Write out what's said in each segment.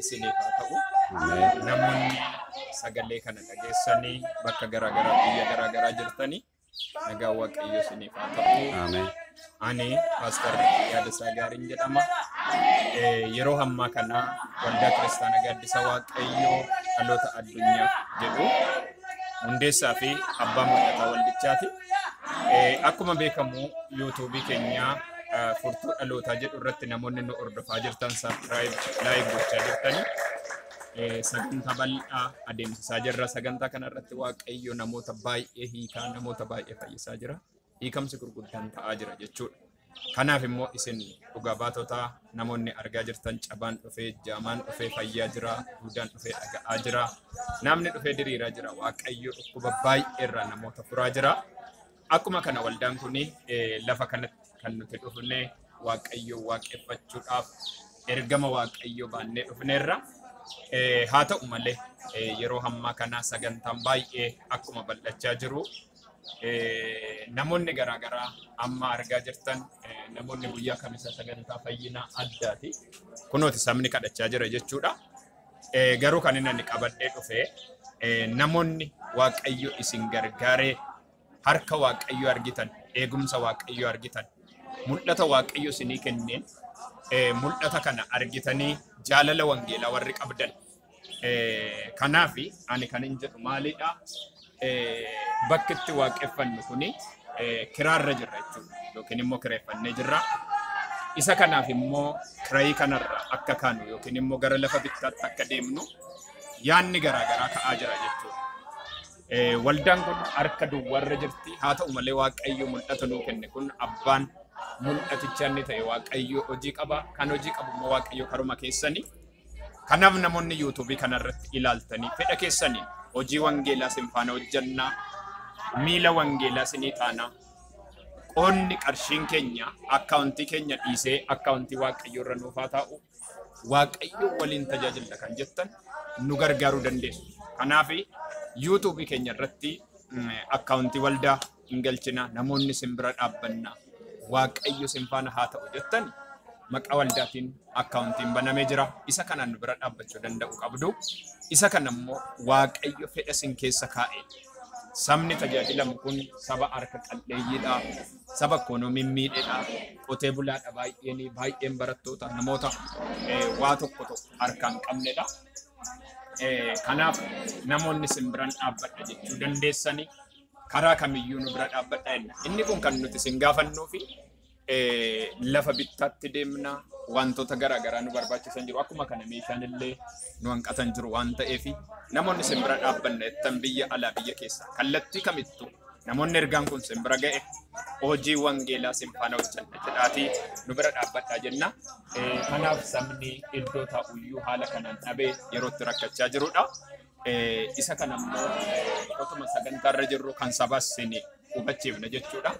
isiniif haa ta'u. Namoonni sagalee kana dhageessanii bakka garaagaraa biyya garaagaraa jirtanii nagaa Waaqayyo isiniif haa ta'u. Ameen. Ani Paaster Yaadasaa Gaariin jedhama. Yeroo ammaa kana Waldaa Kiristaanaa Gaaddisa Waaqayyoo Dhaloota Addunyaaf jedhu hundeessaa fi abbaa mul'ataa waldichaati. Akkuma beekamu yuutuubii keenya Furtuu Dhalootaa jedhu irratti namoonni nu hordofaa jirtan subscribe, like gochaa jirtani. Sagantaa bal'aa adeemsisaa jirra. Sagantaa kana irratti Waaqayyo namoota baay'ee hiikaa, namoota baay'ee fayyisaa jira. Hiikamsi gurguddaan ta'aa jira jechuudha. Kanaaf immoo isin dhugaa baatota namoonni argaa jirtan cabaan dhufee, jaamaan dhufee fayyaa jira, duudaan dhufee dhaga'aa jira, namni dhufee diriiraa jira. Waaqayyo dhukkuba baay'ee irraa namoota furaa jira. Akkuma kana waldaan kun lafa kanatti kan nuti dhufne Waaqayyo waaqeffachuudhaaf ergama Waaqayyo baannee dhufneerra. Haa ta'u malee yeroo ammaa kana sagantaan baay'ee akkuma bal'achaa jiru namoonni garaagaraa amma argaa jirtan namoonni guyyaa kamisa sagantaa fayyinaa addaati. Kunooti sabni kadhachaa jira jechuudha. Garuu kan inni qabadhee dhufe namoonni Waaqayyo isin gargaaree harka Waaqayyo argitan, eegumsa Waaqayyo argitan, mul'ata Waaqayyo isinii kenneen mul'ata kana argitanii jaalala wangeelaa warri qabdan. Kanaaf ani kan hin jedhu maalidha? Bakki itti waaqeffannu kuni kiraarra jirra jechuudha. Yookiin immoo kireeffannee jirra. Isa kanaaf immoo kirayii kanarra akka kaanu yookiin immoo gara lafa bittaatti akka deemnu yaanni garaagaraa ka'aa jira jechuudha. Waldaan kun harka duwwarra jirti. Haa ta'u malee Waaqayyo mul'ata nuu kenne kun abbaan mul'aticha inni ta'e Waaqayyo hojii qaba. Kan hojii qabu immoo Waaqayyo karuma keessanii. Kanaaf namoonni yuutuubii kanarratti ilaaltanii fedha keessanii hojii wangeelaa isin faana hojjannaa, miila wangeelaa isinii taanaa, qoonni qarshiin keenya akkaawuntii keenya dhiisee akkaawuntii Waaqayyo irra nuuf haa taa'u, Waaqayyo waliin tajaajilla kan jettan nu gargaaruu dandeessu. Kanaaf yuutuubii keenya irratti akkaawuntii waldaa hin galchina, namoonni isin bira dhaabbanna, Waaqayyo isin faana haa ta'u jettan maqaa waldaatiin akkaawuntiin banamee jira. Isa kanaan nu bira dhaabbachuu danda'u qabdu. Isa kana immoo Waaqayyo fedha isin keessa kaa'e. Sabni tajaajilamu kun saba harka qalleeyyiidha. Saba ikoonomiin miidheedha. Qotee bulaadha baay'een, baay'een barattoota namoota waa tokko tokko harka hin qabnedha. Kanaaf namoonni isin biraan dhaabbadha jechuu dandeessanii karaa kamiyyuu nu bira dhaabbadha jenna. Inni kun kan nuti isin gaafannuu fi lafa bittaatti deemna wantoota garaagaraa nu barbaachisan jiru. Akkuma kana meeshaan illee nu hanqatan jiru waan ta'eef namoonni isin bira dhaabbanna jettan biyya alaa biyya keessaa kallattii kamittuu namoonni ergaan kun isin bira ga'e hojii wangeelaa isin faana hojjenna jedhaatii nu bira dhaabbadhaa jenna. Kanaaf sabni iddoo taa'uyyuu haala kanaan dhabee yeroo itti rakkachaa jirudha. Isa kana immoo otuma sagantaarra jirru kan sabaas isin hubachiifna jechuudha.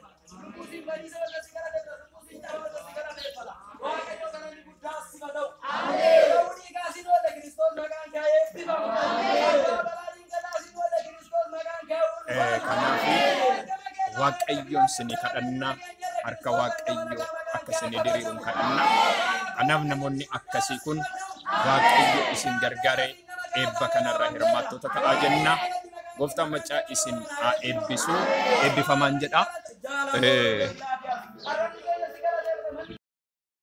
Kanaaf Waaqayyoon isinii kadhannaa, harka Waaqayyoo akka isinii diriiruun kadhannaa. Kanaaf namoonni akkasii kun Waaqayyo isin gargaaree eebba kanarraa hirmaattota ta'aa jenna. Gooftaan maccaa isin haa eebbisu. Eebbifamaan jedha.